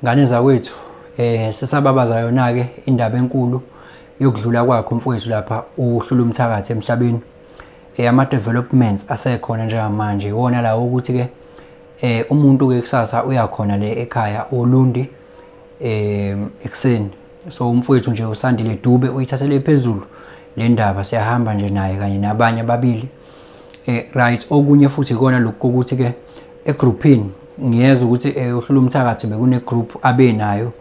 Ngane zakwethu, sisababaza yona-ke indaba enkulu yokudlula kwakhe umfowethu lapha uHlulumthakathi emhlabeni. Ama-developments asekhona njengamanje iwona lawo ukuthi-ke umuntu-ke kusasa uyakhona le ekhaya oLundi ekuseni. So umfowethu nje uSandile Dube uyithathele phezulu le ndaba, siyahamba nje naye kanye nabanye ababili. Right, okunye futhi ikona lokhu kokuthi-ke egruphini ngiyezwa ukuthi uHlulumthakathi bekune group abe nayo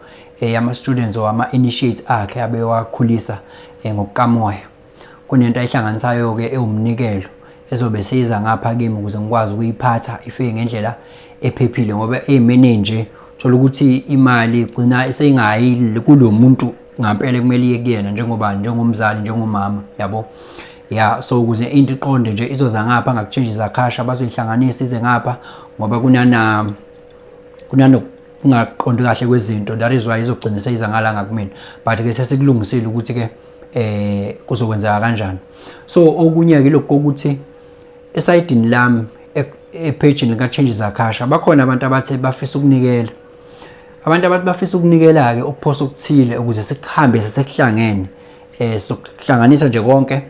yama students or ama initiates akhe abewakhulisa ngokukamoya. Kunento ayihlanganisayo ke ewumnikelo ezobe seyiza ngapha kimi ukuze ngikwazi ukuyiphatha ifike ngendlela ephephile, ngoba eyimene nje thola ukuthi imali igcina seyingayi kulo muntu ngampela kumele iye kuyena, njengoba njengomzali, njengomama, yabo ya. So ukuze into iqonde nje izoza ngapha ngaku-Changes Akhasha, bazoyihlanganisa ize ngapha ngoba kunanokungaqondi kahle kwezinto. That is why izogcina seyiza ngala ngakumina, but ke sesikulungisile ukuthi ke kuzokwenzeka kanjani. So okunye ke lokhu kokuthi esayidini lami, epage lika Changes Akhasha, bakhona abantu abathe bafisa ukunikela. Abantu abathi bafisa ukunikela ke ukuphosa okuthile ukuze sikuhambise sekuhlangene, sokuhlanganisa nje konke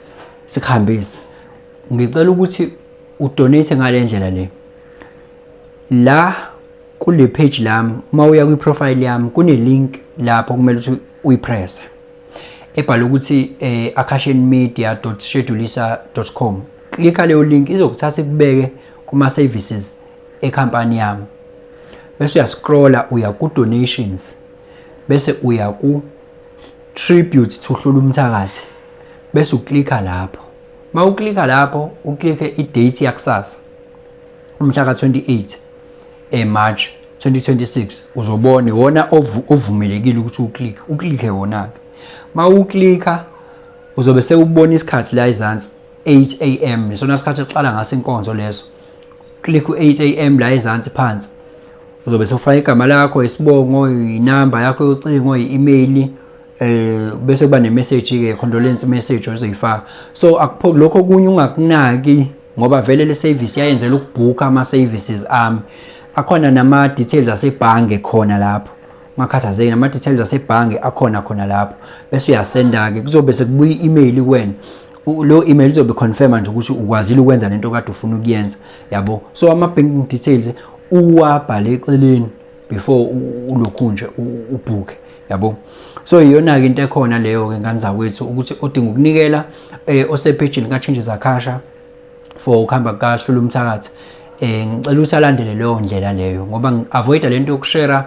sikuhambise. Ngicela ukuthi udonate ngale ndlela le la kule page lami. Uma uya kwi profile yami kune link lapho kumele ukuthi uyipress ebhala ukuthi akashanmedia.schedulisa.com. Klika leyo link, izokuthatha ikubeke kuma services ekhampani yami, bese uyascrolla uya ku donations, bese uya ku tribute to Hlulumthakathi, bese uklika lapho. Mawuklika lapho, uklike i-date yakusasa, umhla ka-28 eMarch 2026. Uzobona iwona ovumelekile ukuthi uclick, uclicke wona-ke. Mawuklika uzobe sewubona isikhathi la ezansi, 8 a.m., isona sikhathi eqala ngaso inkonzo leso. Click u-8 a.m. la ezansi phansi, uzobe sewufaka igama lakho, isibongo, inamba yakho yocingo, i-email, bese kuba ne-message ke, condolence message ozoyifaka. So akupho lokho kunye ungakunaki ngoba vele le service yayenzela ukubhukha ama services ami. Akhona nama details asebhange khona lapho, ungakhathazeki, nama details asebhange akhona khona lapho. Bese uyasenda ke, kuzobe sekubuya i-email kuwena. Lo email izobe confirma nje ukuthi ukwazile ukwenza lento kade ufuna ukuyenza, yabo. So ama banking details uwabhale eceleni before ulokhu nje ubhuke, yabo. So iyona ke into ekhona leyo ke, ngane zakwethu, ukuthi odinga ukunikela osepage ka Changes Akhasha for ukuhamba kaHlulumthakathi, ngicela ukuthi alandele leyo ndlela leyo ngoba avoid lento yokushare.